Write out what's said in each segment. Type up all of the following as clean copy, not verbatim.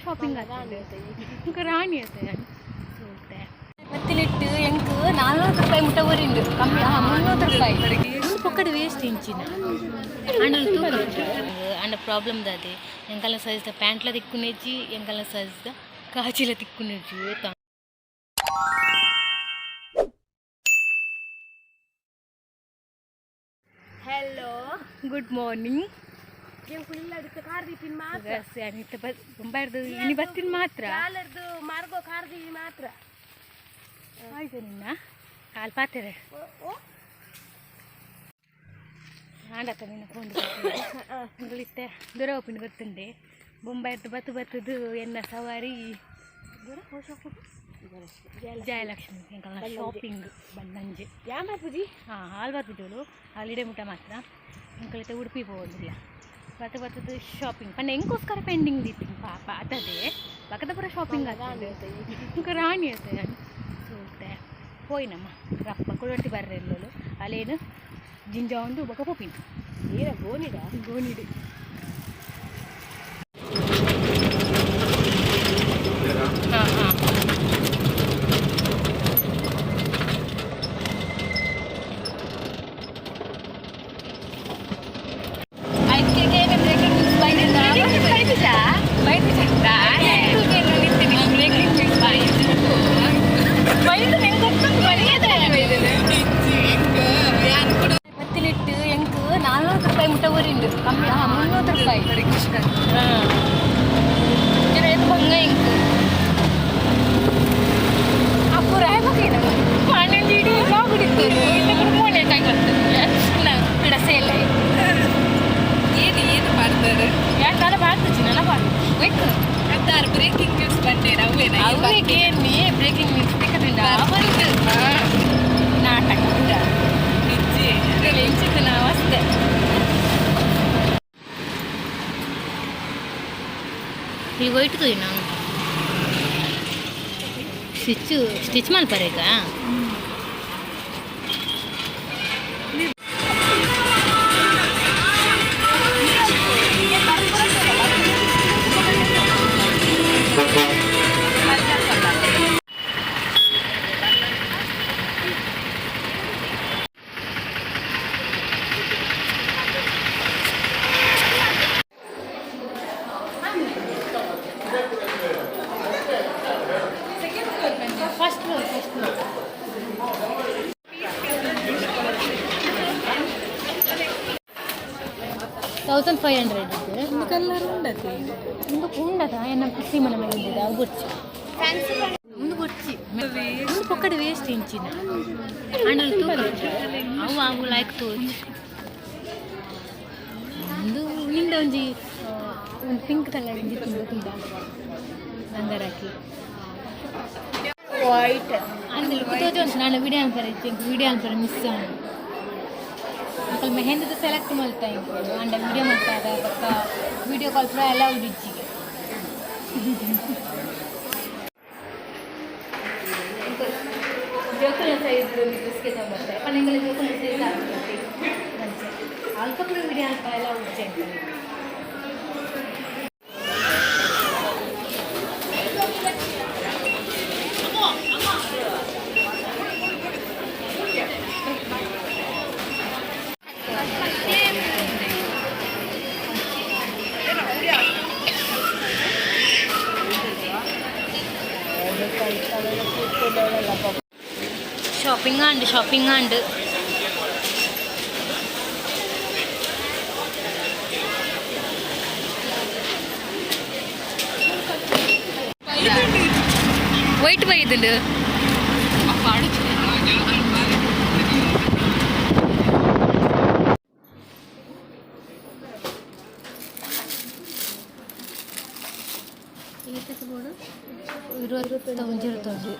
Shopping ಆಗ್ತದೆ. ರಾಣಿ ಅತ್ತೆ ಸೂತೆ ಬತ್ತಿಲಿಟ್ಟು ಎಂಕ್ 400 ರೂಪಾಯಿ ಮುಟ್ಟ ಊರಿಂಡು ಕಮ್ಮಿ 300 ರೂಪಾಯಿ. ಒಂದು ಪೊಕ್ಕಡೆ ವೇಸ್ಟ್ ಇಂಚಿನ ಅಂಡ ತೂಕ ಅಂಡ ಪ್ರಾಬ್ಲಮ್ ದಾದೆ. ಎಂಕಲ್ನ ಸೈಜ್ದ ಪ್ಯಾಂಟ್ಲ ತಿಕ್ಕುನೆಜ್ಜಿ, ಎಂಕಲ್ನ ಸೈಜ್ದ ಕಾಜಿಲ ತಿಕ್ಕುನೆಜ್ಜಿ. ಏತ ಹಲೋ. Good morning. ಕಾರ್ ಮಾತ್ರ. ಬೊಂಬಾಯ್ದು ಇನಿ ಬತ್ತಿನ ಮಾತ್ರ. ಕಾಲರ್ದು ಮಾರ್ಗೋ ಕಾರ್ ಮಾತ್ರ. ಆಯ್ತು, ನಿನ್ನ ಕಾಲು ಪಾತೆರೆ ಆಂಡತ್ತ ನಿನ್ನ ಫೋನ್ ಇತ್ತೆ ದೂರ ಒಪ್ಪಿನ ಗೊತ್ತುಂಡೆ. ಬೊಂಬಾಯ್ದು ಬತ್ತು ಬತ್ತದು ಎನ್ನ ಸವಾರಿ ಜಯಲಕ್ಷ್ಮಿ ಎಂಕಲ್ನ ಶಾಪಿಂಗ್ ಬನ್ನಂಜೆ. ಯಾಮ ಪೂಜಿ. ಹಾಂ, ಹಾಲು ಬರ್ಬಿದ್ದೋಳು ಹಾಲಿಡೆ ಮುಟ ಮಾತ್ರ. ಎಂಕಲಿತ್ತೆ ಉಡುಪಿ ಪೋವೊಂದಿಲ್ಲ, ಬತ್ತ ಬತ್ತದು ಶಾಪಿಂಗ್ ಪಂಡ ಎಂಕೋಸ್ಕರ ಪೆಂಡಿಂಗ್ ದಿತ್ತಿನ ಪಾಪ ಅತದೆ ಬಕದ ಪೂರ ಶಾಪಿಂಗ್ ಆಗ್ತದೆ. ರಾಣಿ ಅತ್ತೆ ಸೂತೆ ಪೋಯಿನಮ್ಮ ರಪ್ಪ ಕುಡೊಟ್ಟಿ ಬರ್ರೆ ಎಲ್ಲೋಲು ಅಲ್ಲೇನು ಜಿಂಜ ಉಂಡು ಬೊಕ ಪೋಪಿನ. ನೀರ ಗೋನಿಡ. ಗೋಣಿಡು. ಹಾಂ ಹಾಂ ಬ್ರೇಕಿಂಗ್ ನ್ಯೂಸ್ ಬೈದಿದ್ದ ಬೈದಿದ್ದ. ಬ್ರೇಕಿಂಗ್ ನ್ಯೂಸ್ ಬೈದು ಬತ್ತಿಲಿಟ್ಟು ಎಂಕ್ 400 ರೂಪಾಯಿ ಮುಟ್ಟ ಊರಿಂಡು ಕಮ್ಮಿ 300 ರೂಪಾಯಿ. ಹಾಂ, ಬಂಗ ಎಂಕ್ ಅಪ್ಪು ರಾಯ್ 12 ಇಡೀ ಬ್ಲಾಗ್ ಹಿಡಿತು. ಮೋನೆ ಕೈ ಬರ್ತದೆ ಬಿಡ ಸೇಲ್. ಏನು ಏನು ಮಾಡ್ತಾರೆ? ಯಾಕೆ ದಾದ ಬಾಡ್ತುಜಿ ನನ್ನ ಬಾಡು ಬೇಕು. ಅದ್ದಾರು ಬ್ರೇಕಿಂಗ್ ನ್ಯೂಸ್ ಬಂಡೇರ ಅವೇನ? ಅವರಿಗೆ ಬ್ರೇಕಿಂಗ್ ನ್ಯೂಸ್ ಬೇಕಾದ್ರೆ ನಾಟಕ. ನಿಜ್ಜೆ. ಇಂಚಿತ್ತು ನಾವು ಅಷ್ಟೇ. ಈ ವೈಟ್ ನಾವು ಸ್ಟಿಚ್ ಸ್ಟಿಚ್ ಮಲ್ಪರೇಗ. First floor, first floor. 1500. ಒಂದು ಕಲರ್ ಉಂಡತೆ. ಒಂದು ಉಂಡದ ಎನ್ನ ಸೀಮನ ಮೇಲೆ ಅವು ಬೊರ್ಚಿ, ಒಂದು ಬೊರ್ಚಿ, ಒಂದು ಪೊಕ್ಕಡೆ ವೇಸ್ಟ್ ಇಂಚಿನ ಅಂಡ ತೂಕ ಅವು ಅವು ಲೈಕ್ ತೋಚ್ ಒಂದು ನಿಂಡ ಒಂಜಿ ಒಂದು ಪಿಂಕ್ ಕಲರ್ ಒಂಜಿ ತುಂಬ ತುಂಬ ಬಂಗಾರ ಹಾಕಿ. ವೈಟ್. ಅಂದ್ ಲುಕ್ ತೋಜೊಂದು. ನಾನು ವಿಡಿಯೋ ಅನ್ಪರೆ, ವಿಡಿಯೋ ಅನ್ಪರೆ ಮಿಸ್ ಆಂಡ್. ಅಕಲ್ ಮೆಹಂದಿದ ಸೆಲೆಕ್ಟ್ ಮಲ್ತ ಇಂಕುಲು. ಅಂಡ ವಿಡಿಯೋ ಮಲ್ತಾರ ಬೊಕ್ಕ ವಿಡಿಯೋ ಕಾಲ್ ಪೂರ ಅಲೌಡ್ ಇಜ್ಜಿಗೆ. ಜೋಕುಲ್ನ ಸೈಜ್ ಡ್ರೆಸ್ಗೆ ತೊಗೊಂಬರ್ತಾರೆ ಪಂಡ ಎಂಕಲ್ನ ಜೋಕುಲ್ನ ಸೈಜ್ ಆಗ್ತದೆ. ಅಂಚ ಅಲ್ಪ ಪೂರ ವಿಡಿಯೋ ಅಲ್ಪ ಅಲೌಡ್ ಇಜ್ಜಿ ಎಂಕಲೆಗ್. Shopping and shopping and white ಬೈದುಂಡು. 21, 21.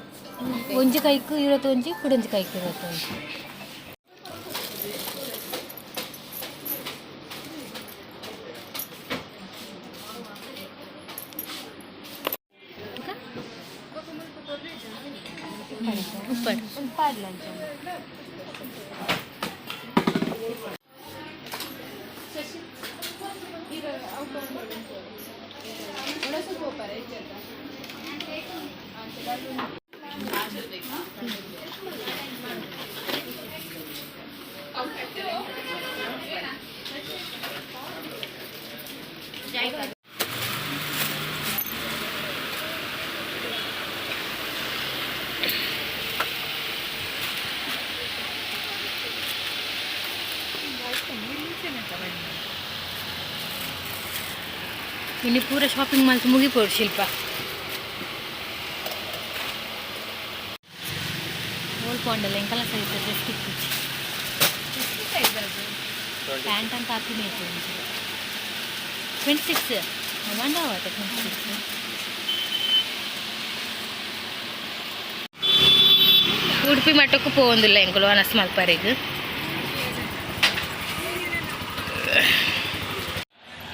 ಒಂಜಿ ಕೈಕ್ 21, ಕುಡೊಂಜಿ ಕೈಕ್ 21. ಉಪ್ಪಡ್. ಪಾಡ್ಲಂಚ. ಇನ್ನು ಪೂರ ಶಾಪಿಂಗ್ ಮಾಲ್ ಮುಗಿಪೋಡು ಶಿಲ್ಪ. ಓಲ್ ಪೋಂಡಲ್ಲ ಎಂಕಲ ಸೈಜ್ ಡ್ರೆಸ್ ತಿಕ್ಕುಜಿ. ಪ್ಯಾಂಟ್ ಅಂತ ಹಾಕಿನಿ. 26 ಮಂಡಾವತ್ತ 26. ಉಡುಪಿ ಮಠಕ್ಕೂ ಪೋವೊಂದಿಲ್ಲ ಎಂಕುಲು ಅನಸ್ ಮಲ್ಪರೆಗ್.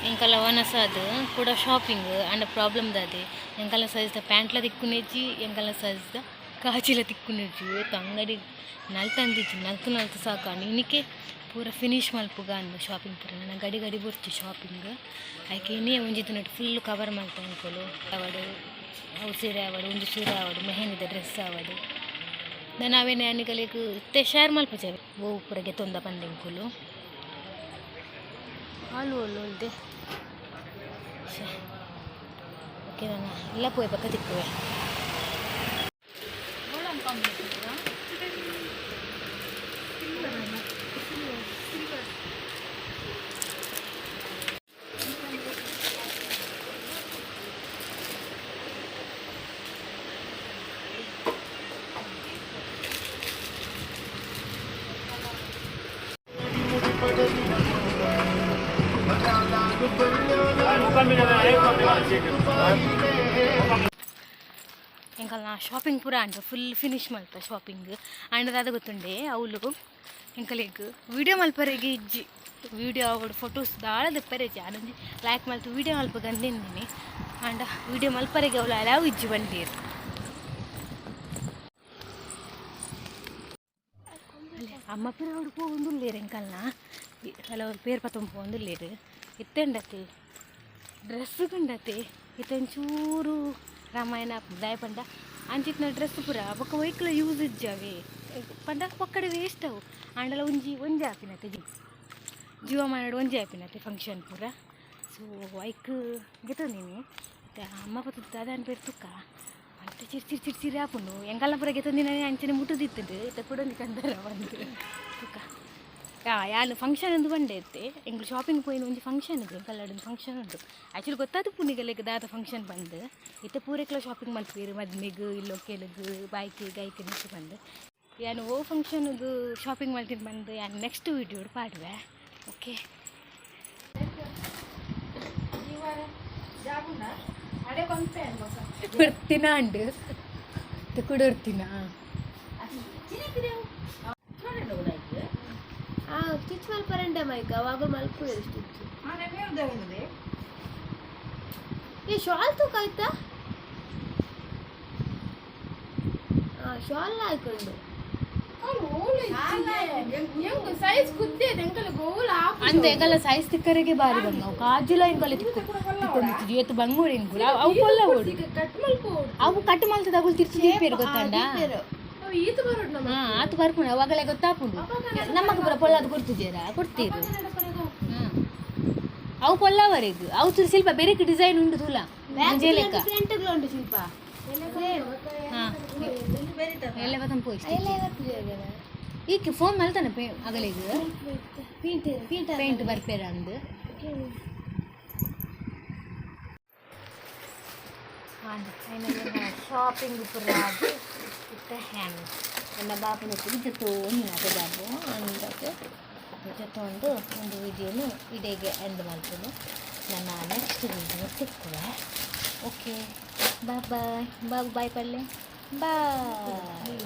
ಎಂಕಲ ವನಸ ಅದು ಕೂಡ ಶಾಪಿಂಗ್ ಅಂಡ ಪ್ರಾಬ್ಲಮ್ ದಾದೆ, ಎಂಕಲ ಸೈಜ್ದ ಪ್ಯಾಂಟ್ಲ ತಿಕ್ಕುನೆಜ್ಜಿ, ಎಂಕಲ ಸೈಜ್ದ ಕಾಜಿಲ ತಿಕ್ಕುನೆಜ್ಜಿ. ಏತ್ ಅಂಗಡಿ ನಲ್ತಂದಿಜ್ಜಿ, ನಲ್ತು ನಲ್ತು ಸಾಕು. ಇನಿಕೆ ಪೂರ ಫಿನಿಶ್ ಮಲ್ಪುಗ ಅಂದು ಶಾಪಿಂಗ್ ಪೂರ. ನನ್ನ ಗಡಿ ಗಡಿ ಬೊರ್ಚಿ ಶಾಪಿಂಗ್. ಐಕೆ ಇನ್ನೇ ಒಂಜಿ ದಿನಟ್ ಫುಲ್ ಕವರ್ ಮಲ್ತ ಎಂಕುಲು. ಆವಡು ಅವು ಸೀರೆ ಆವಡು, ಒಂಜಿ ಸೀರೆ ಆವಡು, ಮೆಹಂದಿದ ಡ್ರೆಸ್ ಆವಡು, ನಾನು ಅವೇನೆ ಅನಿಗಲಿಗ್ ಇತ್ತೆ ಶೇರ್ ಮಲ್ಪುಜೆ ಓ ಪೂರ ಗೆತೊಂದ ಪಂದ್ ಎಂಕುಲು. ಹಾಲು ಒಳ್ಳೊಳ್ದೆ. ಓಕೆ, ನಾನು ಇಲ್ಲ ಪೋಯ್ ಪಕ್ಕ ತಿಕ್ಕುವೆ. ಎಂಕಲ್ನ ಶಾಪಿಂಗ್ ಪೂರ ಅಂಡ ಫುಲ್ ಫಿನಿಶ್ ಮಲ್ಪ ಶಾಪಿಂಗ್. ಅಂಡ ದಾದ ಗೊತ್ತುಂಡೆ, ಅವ್ಲು ಎಂಕಲೆಗ್ ವೀಡಿಯೋ ಮಲ್ಪರೆಗೆ ಇಜ್ಜಿ. ವೀಡಿಯೋ ಅವಡು ಫೋಟೋಸ್ ದಾಳ ದೆಪ್ಪರೆಜಿ. ಆನೊಂಜಿ ಲಾಯ್ಕ್ ಮಲ್ತು ವೀಡಿಯೋ ಮಲ್ಪ ಗಂದಿಂದಿನಿ. ಅಂಡ ವೀಡಿಯೋ ಮಲ್ಪರೆಗೆ ಅವ್ಲು ಅಲಾವ್ ಇಜ್ಜಿ ಬಂಡೀರು. ಅಮ್ಮ ಪಿರ ಅವಡು ಪೋವೊಂದುಲ್ಲೇರು ಎಂಕಲ್ನ. ಕೆಲವರು ಪೇರ್ ಪತ್ತೊಂದು ಪೋವೊಂದುಲ್ಲೇರು. ಇತ್ತೆಂಡತಿ ಡ್ರೆಸ್ ಗುಂಡತೆ. ಇತ್ತೆ ಒಂಚೂರು ರಾಮಾಯಣ ದಾಯ ಪಂಡ ಅಂಚಿತ್ತಿನ ಡ್ರೆಸ್ ಪೂರ ಬೊಕ್ಕ ಒಯ್ಕ್ಲ ಯೂಸ್ ಇಜ್ಜಾವೆ ಪಂಡ ಪಕ್ಕಡೆ ವೇಸ್ಟ್ ಅವು. ಆಂಡಲ ಒಂಜಿ ಒಂಜಿ ಆಪಿನತೆ ಜೀವ ಮಾನಡ್ ಒಂಜಿ ಆಪಿನತೆ ಫಂಕ್ಷನ್ ಪೂರ. ಸೊ ಐಕ್ ಗೆತೊಂದಿನಿ. ಇತ್ತೆ ಅಮ್ಮ ಪತ್ತುದು ದಾದ ಪೇರ್ ತುಕ್ಕ ಅಂಚ ಚಿರ್ ಚಿರ್ ಚಿರ್ ಚಿರ್ ಆಪುಂಡು. ಎಂಕಲ್ನ ಪೂರ ಗೆತೊಂದಿನ ಅಂಚನೆ ಮುಟ್ಟುದಿತ್ತುಂಡು. ಇತ್ತೆ ಕುಡೊಂಜಿ ಕಂದರ ಬಂದು ತುಕ್ಕ. ಯಾನ್ ಫಂಕ್ಷನ್ ಅಂದು ಬಂಡೆ ಇತ್ತೆ. ಎಂಕ್ಲು ಶಾಪಿಂಗ್ ಪೋಯಿನ ಒಂಜಿ ಫಂಕ್ಷನ್ ಇದೆ ಎಂಕಲ್ನಾಡ್ ಫಂಕ್ಷನ್ ಉಂಟು. ಆ್ಯಕ್ಚುಲಿ ಗೊತ್ತಾದ ಪುಣಿಗಲೆಗ್ ದಾದ ಫಂಕ್ಷನ್ ಬಂದು. ಇತ್ತೆ ಪೂರೆಕ್ಲ ಶಾಪಿಂಗ್ ಮಲ್ಪುವೆರ್ ಮದ್ಮೆಗ್, ಇಲ್ಲೊಕ್ಕೆಲಗ್, ಬಾಯ್ಕ್ ಗೈಕ್ ನಿಕ್ಕ್ ಬಂದು. ಯಾನ್ ಓ ಫಂಕ್ಷನ್ಗ್ ಶಾಪಿಂಗ್ ಮಲ್ತಿನ ಬಂದು ಯಾನ್ ನೆಕ್ಸ್ಟ್ ವೀಡಿಯೋಡ್ ಪಾಡುವೆ. ಓಕೆ. ಬರ್ತಿನ ಅಂಡ್ ಕುಡೋರ್ತಿನ. ಆ ಸ್ಟಿಚ್ ಮಲ್ಪರಂಡೆ ಮೈಕ್ ಅವಾಗ ಮಲ್ಪುವೆರು ಸ್ಟಿಚ್. ಈ ಶಾಲ್ ತೂಕ ಆಯ್ತಾ? ಆ ಶಾಲ್ ಹಾಕೊಂಡು. ಸೈಜ್ ಕುದ್ದೆ ಎಂಕಲ ಗೋಲ್. ಅಂದ ಎಂಕಲ್ಲ ಸೈಜ್ ತಿಕ್ಕರಿಗೆ ಬಾರಿ ಬಂಗ. ಅವು ಕಾಜಿಲ ಎಂಕಲ್ಲ ತಿಕ್ಕು ತಿಕ್ಕೊಂದಿತ್ತು. ಏತು ಬಂಗೋಡು ಎಂಕುಲು ಅವು ಪೊಲ್ಲ ಓಡು. ಕಟ್ ಮಲ್ಪೋಡು. ಅವು ಕಟ್ ಮಲ್ತದ ಅಗುಲು ತಿರ್ಚಿ ದೀಪೇರು ಗೊತ್ತಂಡ. ಅವು ಈತ ಬರೋಡು ನಮ್ಮ. ಹಾ, ಆತು ಬರ್ಪುಂಡು. ಅವಾಗಲೇ ಗೊತ್ತಾಪುಂಡು ನಮ್ಮಗ ಪೂರ. ಪೊಲ್ಲಾದ ಕೊಡ್ತಿದ್ದೀರಾ ಕೊಡ್ತೀರು. ಅವು ಪೊಲ್ಲವರೆಗ್ ಅವು ಚೂರು ಶಿಲ್ಪ ಬೇರೆ ಡಿಸೈನ್ ಉಂಡು ತೂಲ ಒಂಜೇ ಲೆಕ್ಕ. ಫ್ರಂಟ್ ಉಂಟು ಶಿಲ್ಪ. ಹಾ, ಎಲ್ಲ ಬತ್ತಂಪು. ಈಕೆ ಫೋನ್ ಮಲ್ತಾನೆ ಪೇ ಅಗಲಿಗ್. ಪೀಂಟ್ ಪೀಂಟ್. ಪೇಂಟ್ ಬರ್ಪೇರ ಅಂದು. ಶಾಪಿಂಗ್ ಪೂರ ಆದ್ ಇತ್ತೆ ಹ್ಯಾಂಗ್ ಎನ್ನ ಬಾಬುನೊಟ್ಟಿಗೆ ಜೊತೆ ಬಾಬು ಅಂದಾಗೆ ಜೊತೆ ಒಂದು ವಿಡಿಯೋನು ಇಡೆಗೆ ಎಂಡ್ ಮಲ್ಪುನು. ನನ್ನ ನೆಕ್ಸ್ಟ್ ವಿಡಿಯೋ ಸಿಕ್ಕುವೆ. Okay, bye bye. Babu bye ಪಲ್ಲೆ. ಬಾಯ್.